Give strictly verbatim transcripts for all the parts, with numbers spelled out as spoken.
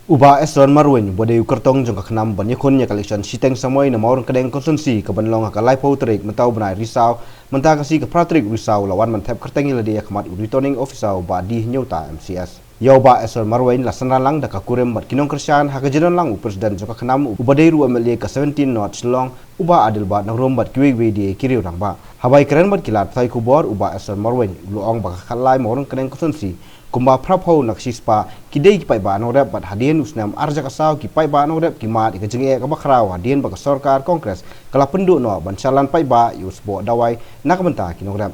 U Bah Esron Marwein, uba dei u kyrtong jong ka KHNAM ban ïakhun ïa ka election shiteng samoi na Mawryngkneng constituency kaban long ha ka laiphew tarik mynta u bnai Risaw, mynta ka sngi ka phra tarik Risaw u la wan ban thep kyrteng ïa lade ha khmat u Returning Officer u Bah D Hynniewta M C S. Ïa u Bah Esron Marwein la synran lang da ka kurim bad ki nongkyrshan ha ka jingdon lang u President jong ka KHNAM uba dei ruh u M L A ka seventeen North Shillong, u Bah Adelbert Nongrum bad kiwei kiwei de ki riew rangbah. Haba ïakren bad ki lad pathai khubor u Bah Esron Marwein u la ong ba ka khatlai Mawryngkneng constituency kumba phraphew na ka shispah ki dei ki paidbah nongrep bad hadien u snem arhajar khatsaw ki paidbah nongrep ki mad ïa ka jingeh kaba khraw hadien ba ka sorkar Congress ka la pynduh noh ban shah lan paidbah ïa u sboh dawai na ka bynta ki nongrep.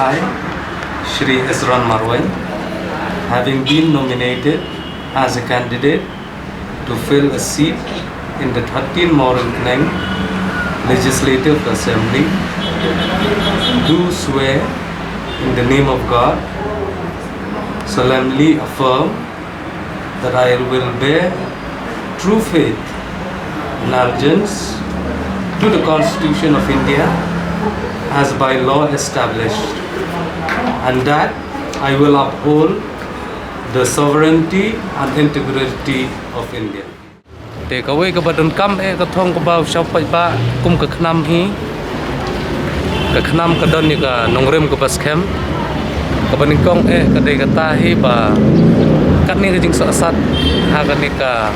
I, Shri Esron Marwein, having been nominated as a candidate to fill a seat in the thirteenth Mawryngkneng Legislative Assembly, do swear in the name of God, solemnly affirm that I will bear true faith and allegiance to the Constitution of India as by law established, and that I will uphold the sovereignty and integrity of India. Te kawei kaba donkam eh ka thong kaba u shah paidbah kum ka KHNAM hi. Ka KHNAM ka don ïa ka nongrim kaba skhem. Kaba nyngkong eh ka dei kata hi ba katne ka jingsohsat ha kane ka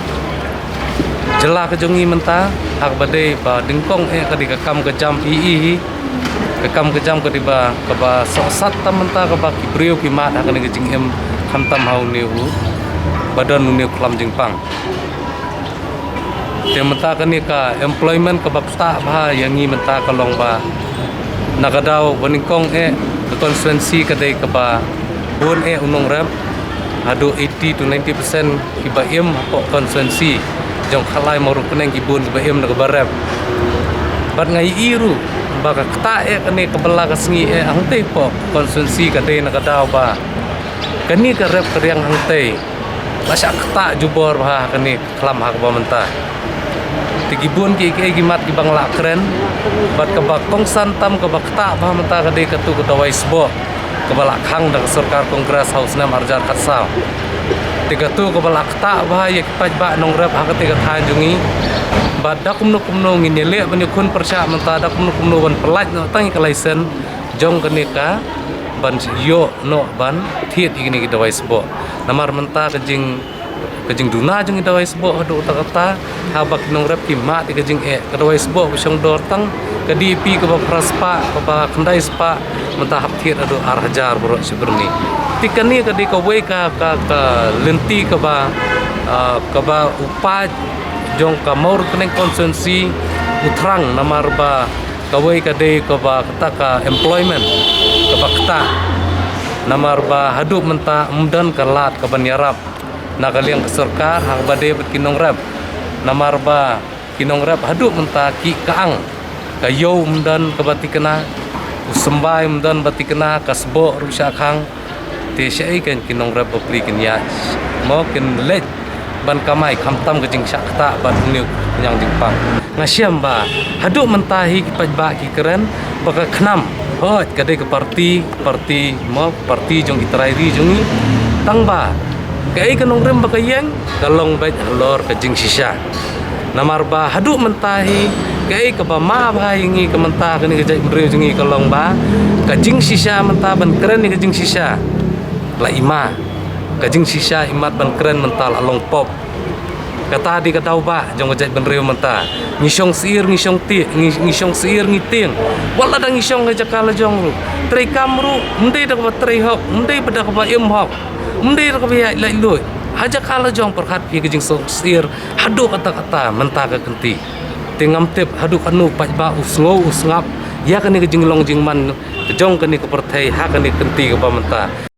jylla ka jong ngi mynta, ha kaba dei ba nyngkong eh ka dei ka kam ka jam i i hi. Ka kam ka jam ka dei ba kaba sohsat tam mynta kaba ki briew ki mad ha kane ka jingim khamtam ha une u ba don une u khlam jingpang. Te mynta kane ka employment kaba ktah bha ïa ngi mynta ka long ba na ka daw ba nyngkong eh ka constituency ka dei kaba bun eh u nongrep, haduh eighty to ninety percent kiba im hapoh constituency jong khatlai Mawryngkneng ki bun kiba im na kaba rep. Bad nga ïohi ruh ba ka ktah eh kane kaba la ka sngi eh hangtei hapoh constituency ka dei na ka daw ba kane ka rep ka riang hangtei la shah ktah jubor bha ha kane ka khlam ha kaba mynta. Te ki bun kiei kiei ki mat kiba nga lah kren bad kaba kongsan tam kaba ktah bha mynta ka dei katu ka dawai sboh kaba la khang da ka sorkar Congress ha u snem arhajar khatsaw. Te katu kaba la ktah bha ïa ki paidbah nongrep ha kata ka thaiñ jong ngi. Bad da kumno kumno ngin ïaleh ban ïakhun pyrshah mynta, da kumno kumno ban pyllait noh tang ïa ka license jong kane ka ban ïoh noh ban thied ïa kine ki dawai sboh. Namar mynta ka jing ka jingduna jong ki dawai sboh haduh katta katta, haba ki nongrep ki mad ïa ka jingeh, ka dawai sboh ba shong dor tang ka D A P kaba phra spah, kaba khyndai spah, mynta hap thied haduh ar hajar baroh shi byrni. Te kane ka dei kawei ka, ka, ka lynti kaba, ah, kaba u paid jong ka Mawryngkneng constituency u thrang, namar ba kawei ka dei kaba kata ka employment kaba ktah. Namar ba haduh mynta ym don ka lad kaban ïarap na ka liang ka sorkar ha kaba dei bad ki nongrep. Namar ba ki nongrep haduh mynta ki kang, ka ïew ym don kaba thikna, u symbai ym don ba thikna, ka sboh ruh shah khang. Te shaei kein ki nongrep bapli kin ïaid, mo, kin leit ban kamai khamtam ka jingshah ktah bad une u khñiang jingpang. Nga shem ba haduh mynta hi ki paidbah ki kren ba ka KHNAM, hooid, ka dei ka parti, parti, mo, parti jong ki trai ri jong ngi. Tang ba kaei ka nongrim ba ka ïeng ka long beit halor ka jingshisha. Namar ba haduh mynta hi kaei kaba ma bha ïa ngi ka mynta kane ka jaitbynriew jong ngi ka long ba ka jingshisha mynta ban kren ïa ka jingshisha la i ma. Ka jingshisha imat ban kren mynta la long pop. Kata dei ka daw ba jong ka jaitbynriew mynta. Ngi shong syiar ngi shong tieng, ngi, ngi shong syiar ngi tieng. Wat la dang ngi shong ha jaka la jong ruh. Trei kam ruh ym dei da kaba trei hok, ym dei da kaba im hok, ym dei da kaba ïaid laitluid. Ha jaka la jong pyrkhat ïa ka jingshong syiar haduh katta katta mynta ka kynti. Te ngam tip haduh katno paidbah u sngew u sngap ïa kane ka jinglong jingman ka jong kane ka pyrthei ha kane ka kynti kaba mynta.